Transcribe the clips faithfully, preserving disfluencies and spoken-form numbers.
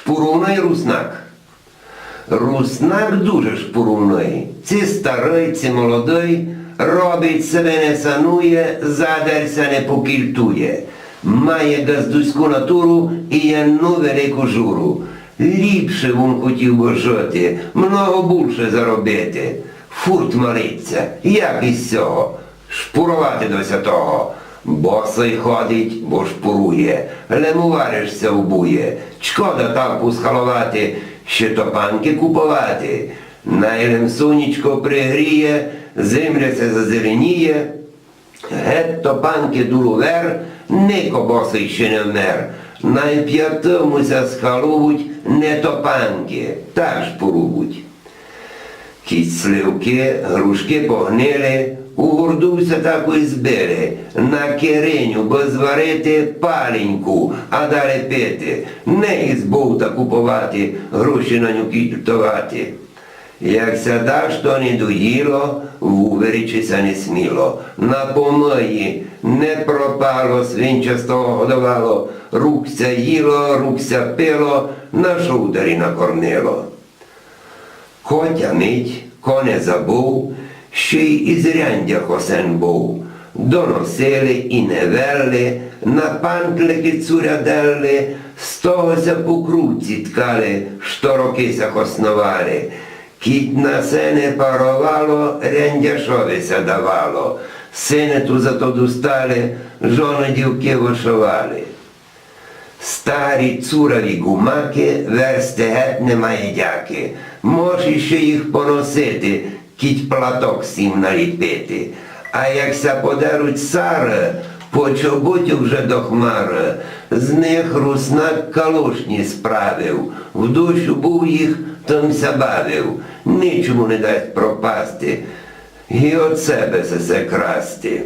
Шпурувный руснак. Руснак дуже шпурувный. Ци старый, ци молодый, робить, себе не санує, задарь ся не покільтує. Має ґаздуську натуру і єдну велику журу. Ліпше вун хотів бы жыти, много булше заробити. Фурт малить ся, як из сього шпуровати до сятого. Босый ходить, бо шпурує, лем увариш ся обує. Чкода тапку схаловати, ще топанкы куповати. Най лем сонечко пригріє, земля ся зазеленіє. Гет топанкы дулу вер, нико босый ще не вмер. Най пятому ся схаловуть, не топанкы, так шпурувуть. Кідь сливкы, грушкы погнили, у горду ся таку збили, на кереню бы зварити паленьку, а далі пити, не из бовта куповати, гроші на ню кільтовати. Як ся дашто не доїло, вуверечи ся не сміло. На помыї не пропало, свинча з того годовало, рук ся їло, рук ся пило, на шовдарі накормило. Котя мить, ко не забув, ще й из ряндя хосен був. Доносили і не вели, на пантликы цуря дели, з того ся покрувці ткали, што рокы ся хосновали. Кідь на се не паровало, ряндяшови ся давало. Сины ту за то достали, жоны дівкы вышовали. Старі цураві гумакы, версти гет не має дякы. Мож іщи їх поносити, кідь платок з сим наліпити. А як ся подеруть сары, по чоботю вже до хмары, з них руснак калошні справив, в дощу був їх, тым ся бавив, ничому не дасть пропасти, ги од себе сесе красти.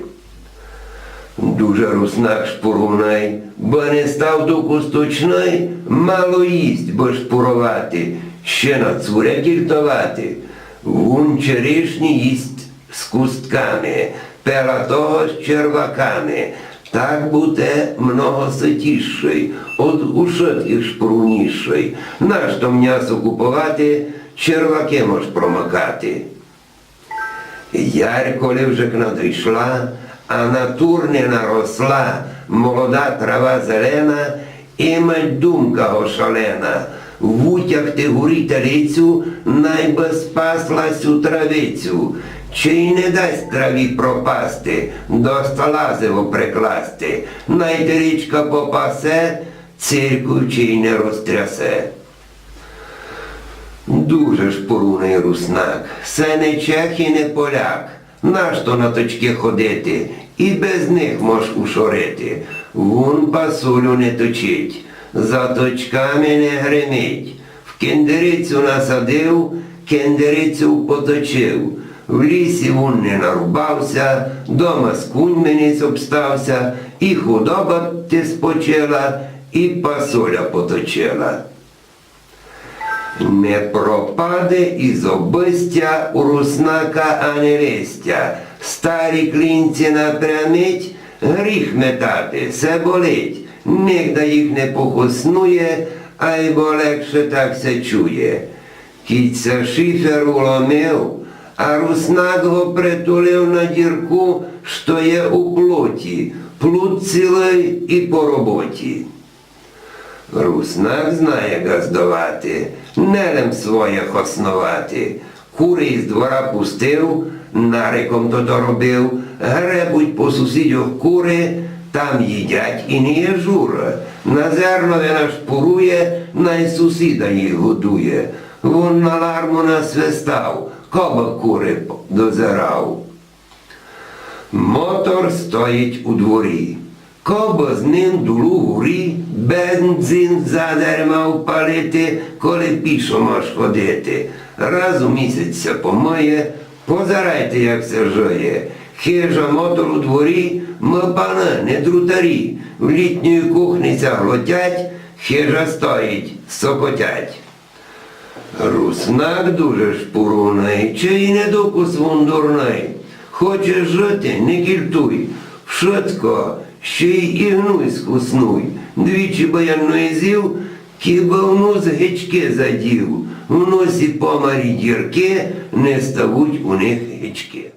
Дуже руснак шпурувный, бы не став докус тучный, мало їсть, бы шпуровати, ще на цуря кільтовати. Вун черешні їсть з кустками, пела того з черваками. Так буте много сытішый, од ушыткых шпурунішый. Нашто мнясо куповати, червакы мож промакати. Ярь коли вже к надышла, а на турне наросла молода трава зелена, і мать думка го шалена: вутягти гурі телицю, най бы спасла сю травицю. Чей не дасть траві пропасти, до стола зиво прикласти, най теличка попасе, церкву чей не розтрясе. Дуже шпурувный руснак, се не чех і не поляк. Нашто на точкы ходити, і без них мож ушорити. Вун пасулю не точить, за точками не гримить. В кендерицю насадив, кендерицю поточив. В лісі вун не нарубав ся, дома з куньми не обстав ся, і худоба ти спочила, і пасуля поточила. Не пропаде из обыстя у руснака ани листя. Старі клінці напрямить, гріх метати, се болить. Нигда їх не похоснує, айбо легше так ся чує. Кідь ся шифер уломив, а руснак го притулив на дірку, што є у плоті, плут цілый і по роботі. Руснак знає ґаздовати, не лем своє хосновати. Куры из двора пустив, нариком то доробив, гребуть по сусідьох куры, там їдять і не є журы. На зернове нашпурує, най сусіда їх годує. Вун на ларму насвистав, кобы куры п-, дозирав. Мотор стоїть у дворі. Кобы з ним долу горі бензин задарма впалити, коли пішо мож ходити. Раз у місяць ся помыє, позирайте, як ся жыє. Хижа, мотор у дворі, мы паны, не друтарі. В літньої кухни ся глотять, хижа стоїть, сокотять. Руснак дуже шпурувный, чей не докус вун дурный. Хочеш жыти, не кільтуй. Вшытко, ще й і гнуй схоснуй. Двічі бы єдно зїв, Кибы в нус гичкы задїв, в носі помарі дїркы, не ставуть у них гичкы.